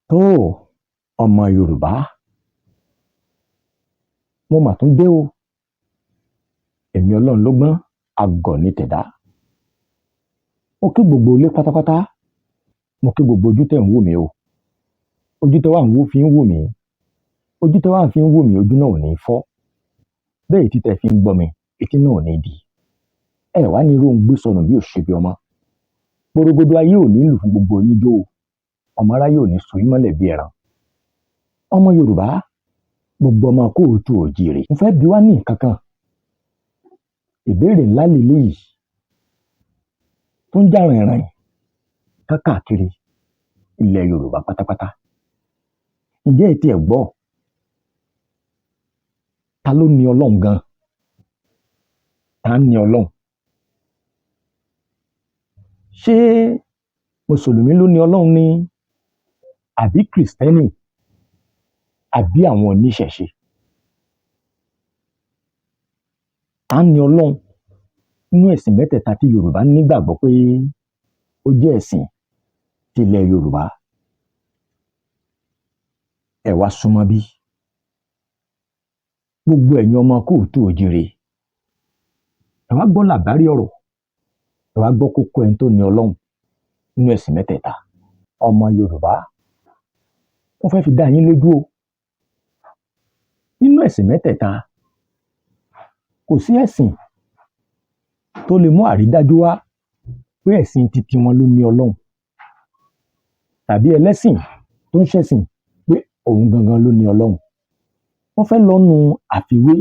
Tóò, ọmọ Yorùbá, mo mà tún dé o. Èmi Ọlọ́run ló gbọ́n, àgọ̀ ní tẹ̀dá. Mo kí gbogbo ilé pátápátá, mo kí gbogbo ojú tẹ̀ ń wò mí o. Ojú tẹ́ wà ń wò fi ń wò mí, ojú tẹ́ wà fi ń wò mí, ojú náà ò ní fọ́. Bẹ́ẹ̀ etí tẹ́ fi ń gbọ́ mi, etí náà ò ní di. Ẹ wá ní irú ohun gbé sọnù bí ò ṣe bí ọmọ. Gbòrògbòdò ayé ò ní lù fún gbogbo yín jó o. Ọmọ aráyé ò ní so yín mọ́lẹ̀ bí ẹran. Ọmọ Yorùbá, gbogbo ọmọ kóòtù òjìrè, mo fẹ́ bi wá ní nǹkan kan. Ìbéèrè ńlá lèléyìí tó ń jà rìnrìn káàkiri ilẹ̀ Yorùbá pátápátá. Ǹjẹ́ ẹ tiẹ̀ gbọ́? Ta ló ní Ọlọ́run gan? Ta ní Ọlọ́run? Ṣé Mùsùlùmí ló ní Ọlọ́run ni, àbí Kìrìsìtẹ́nì, àbí àwọn oníṣẹ̀ṣe? Ta ní Ọlọ́run nínú ẹ̀sìn mẹ́tẹ̀ẹ̀ta tí Yorùbá nígbàgbọ́ pé ó jẹ́ ẹ̀sìn ti ilẹ̀ Yorùbá? Ẹ wá súnmọ́ bí. Gbogbo ẹ̀yin ọmọ kóòtù òjìrè, ẹ wá gbọ́ làbárí ọ̀rọ̀, ẹ wá gbọ́ kókó ẹni tó ní Ọlọ́run nínú ẹ̀sìn mẹ́tẹ̀ẹ̀ta. Ọmọ Yorùbá, mo fẹ́ fi dá yín lójú o. Nínú ẹ̀sìn mẹ́tẹ̀ẹ̀ta, kò sí ẹ̀sìn tó lè mú àrídájú wá pé ẹ̀sìn titi wọn ló ní Ọlọ́run, tàbí ẹlẹ́sìn tó ń ṣẹ̀sìn pé òun gangan ló ní Ọlọ́run. Wọ́n fẹ́ lọ́nu àfiwé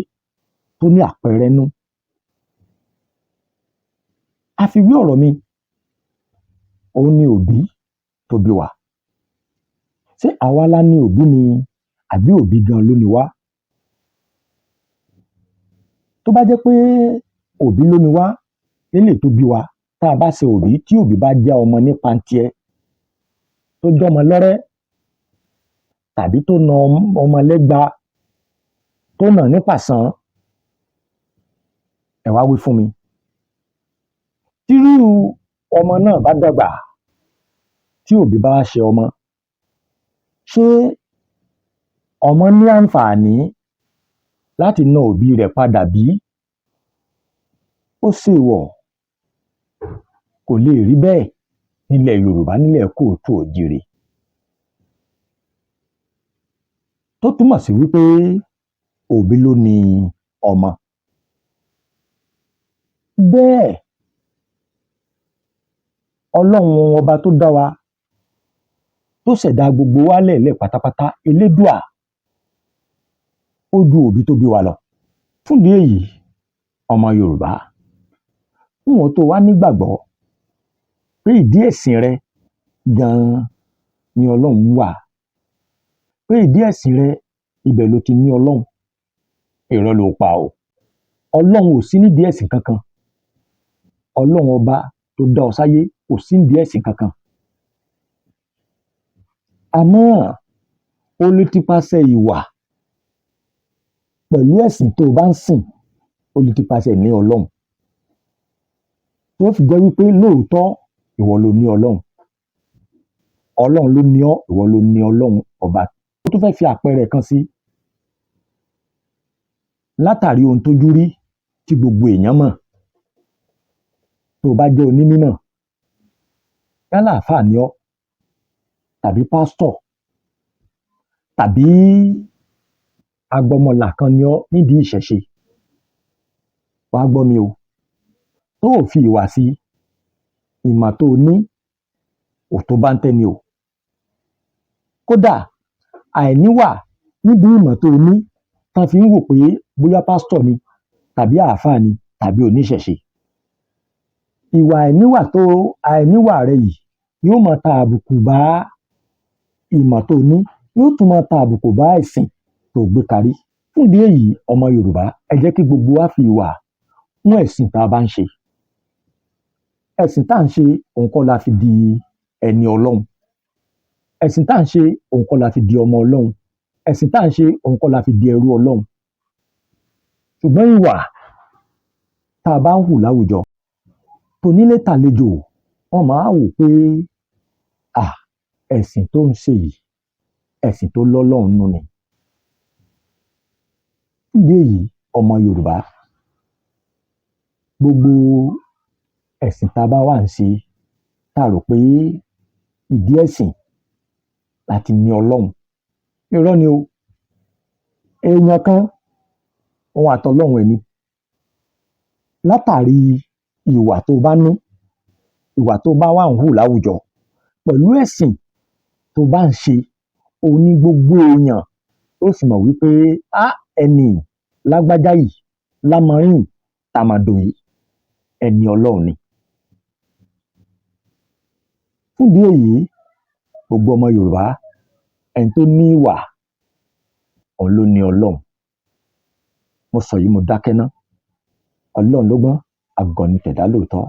tó ní àpẹẹrẹ nú. Àfiwé ọ̀rọ̀ mi, òun ni òbí tó bí wa. Ṣé àwa la ní òbí ni, àbí òbí gan ló ní wá? Tó bá jẹ́ pé òbí ló ní wá lélè tó bí wa, tá a bá ṣe òbí, tí òbí bá já ọmọ ní pantiẹ, tó jọ́mọ lọ́rẹ́, tàbí tó na ọmọ lẹ́gba, tó nà ní pàṣán, ẹ wá wí fún mi. Tírú ọmọ náà bá dàgbà, tí òbí bá wá ṣe ọmọ, ṣé ọmọ ní àǹfààní láti na òbí rẹ̀ padà bí? Ó ṣèwọ̀, kò lè rí bẹ́ẹ̀ nílẹ̀ Yorùbá, nílẹ̀ kóòtù òjìrè. Tó túmọ̀ sí wípé òbí ló ní ọmọ. Bẹ́ẹ̀ Ọlọ́run ọba tó dá wa, tó ṣẹ̀dá gbogbo wa lẹ́ẹ̀lẹ̀ pátápátá, Elédùà, ó ju òbí tó bí wa lọ. Fún ìdí èyí, ọmọ Yorùbá, níwọ̀n tó wá nígbàgbọ́ pé ìdí ẹ̀sìn rẹ gan-an ni Ọlọ́run wà, pé ìdí ẹ̀sìn rẹ ibẹ̀ ló ti ní Ọlọ́run, irọ́ ló pa o. Ọlọ́run ò sí nídìí ẹ̀sìn kankan. Ọlọ́run ọba tó dá ọ sáyé kò sí nídìí ẹ̀sìn kankan. Àmọ́ ó lè tipasẹ̀ ìwà pẹ̀lú ẹ̀sìn tó o bá ń sìn, ó lè tipasẹ̀ ní Ọlọ́run. Tó fi jẹ́ wípé lóòótọ́ ìwọ ló ní Ọlọ́run. Ọlọ́run ló ní ọ́, ìwọ ló ní Ọlọ́run ọba. Ó tún fẹ́ fi àpẹẹrẹ kan sí. Látàrí ohun tójú rí tí gbogbo èèyàn mọ̀. Tó o bá jẹ́ onímímọ̀, yálà àáfàá ni ọ́, tàbí pásítọ̀, tàbí agbọmọlà kan ni ọ́ nídìí ìṣẹ̀ṣe. Wá gbọ́ mi o. Tó ò fi ìwà sí, ìmọ̀ tó o ní ò tó bá ń tẹ́ ni o. Kódà àìníwà nídìí ìmọ̀ tó o ní, tán fi ń wò pé bóyá pásítọ̀ ni, tàbí àáfàá ni, tàbí oníṣẹ̀ṣe. Ìwà àìníwà tó àìníwà rẹ yìí yóò máa ta àbùkù bá ìmọ̀ tó o ní, yóò tún máa ta àbùkù bá ẹ̀sìn tó o gbé karí. Fún ìdí èyí, ọmọ Yorùbá, ẹ jẹ́ kí gbogbo wa fi ìwà kún ẹ̀sìn tá a bá ń ṣe. Ẹ̀sìn tá à ń ṣe, òun kọ́ la fi di ẹni Ọlọ́run. Ẹ̀sìn tá à ń ṣe, òun kọ́ la fi di ọmọ Ọlọ́run. Ẹ̀sìn tá à ń ṣe, òun kọ́ la fi di ẹrú Ọlọ́run. Ṣùgbọ́n ìwà tá a bá ń hù láwùjọ, tonílé tàlejò, wọ́n máa wò pé à, ẹ̀sìn tó ń ṣe yìí Ẹ̀sìn tó lọ́lọ́run nínú ni. Fún ìdí èyí, ọmọ Yorùbá, gbogbo ẹ̀sìn tá a bá wà ń ṣe, tá a rò pé ìdí ẹ̀sìn láti ní Ọlọ́run, irọ́ ni o. Èèyàn kan, òun àtọlọ́run ẹ̀ ni. Látàrí ìwà tó bá ní, ìwà tó bá wà ń hù láwùjọ pẹ̀lú ẹ̀sìn tó bá ń ṣe, òun ní gbogbo èèyàn ó sì mọ̀ wípé á ẹni lágbájá yìí, lámọrín, tàmàdò yìí, ẹni Ọlọ́run ni. Fún ìdí èyí, gbogbo ọmọ Yorùbá, ẹni tó ní ìwà, òun ló ní Ọlọ́run. Mo sọ yìí, mo dákẹ́ ná. Ọlọ́run ló gbọ́n, àgọ̀ ni tẹ̀dá lóòótọ́.